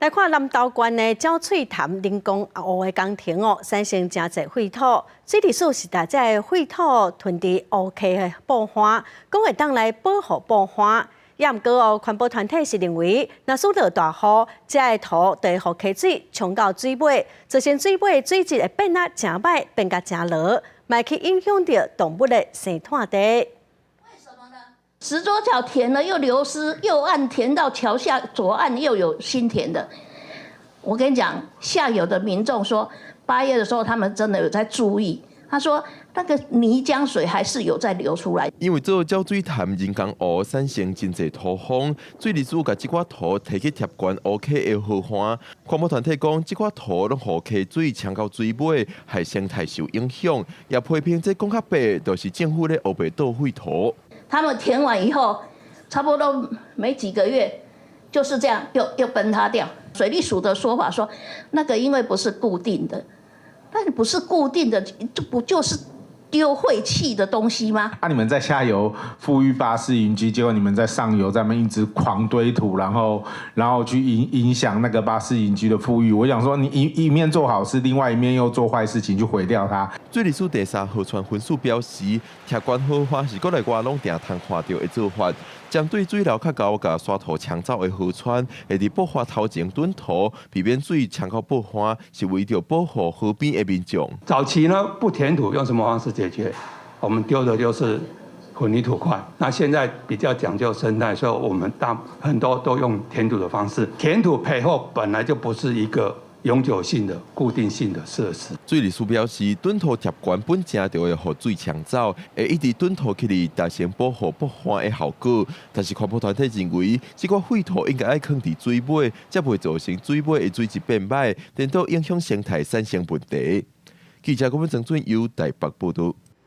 來看南投縣的鳥喙潭人工湖的工程哦，產生誠濟廢土，水利署是共這个廢土囤佇湖溪的補岸，講會當來保護補岸。也毋過哦，環保團體是認為，若是落大雨，這个土就會予溪水沖到水尾，造成水尾水質會變啊誠䆀，變甲誠濁，嘛去影響著動物的生態地。石桌橋填了又流失，右岸填到橋下，左岸又有新填的。我跟你講，下游的民眾說，8月的時候他們真的有在注意。他說那個泥漿水還是有在流出來。因為做鳥水潭人工湖產生真濟土方，水利署共這寡土提去疊懸湖溪的河岸。環保團體講，這寡土攏予溪水沖到水尾，害生態受影響，也批評這講較白，就是政府咧烏白倒廢土。他們填完以後，差不多沒幾個月，就是這樣又崩塌掉。水利署的說法說，那個因為不是固定的，但不是固定的，這不就是丟廢棄的東西嗎？啊，你們在下游復育巴氏銀鮭，結果你們在上游在那邊一直狂堆土，然後去影響那個巴氏銀鮭的復育。我想說，你一面做好事，另外一面又做壞事情，去毀掉它。水利署第三河川分署表示，疊懸河岸是國內外攏定通看著的做法。針對水流較高、共沙土沖走的河川，會佇補岸頭前囤土，避免水沖到補岸，是為著保護河邊的民眾。早期呢，不填土用什麼方式解決？我們丟的就是混凝土塊。那現在比較講究生態，所以我們大很多都用填土的方式。填土培厚本來就不是一個永久性的、固定性的設施。水利署表示，囤土疊懸本正就會予水沖走，會一直囤土起來達成保護補岸的效果。但是環保團體認為，這寡廢土應該愛囥佇水尾，才袂造成水尾的水質變䆀，顛倒影響生態產生問題。記者郭文曾俊由台北報導。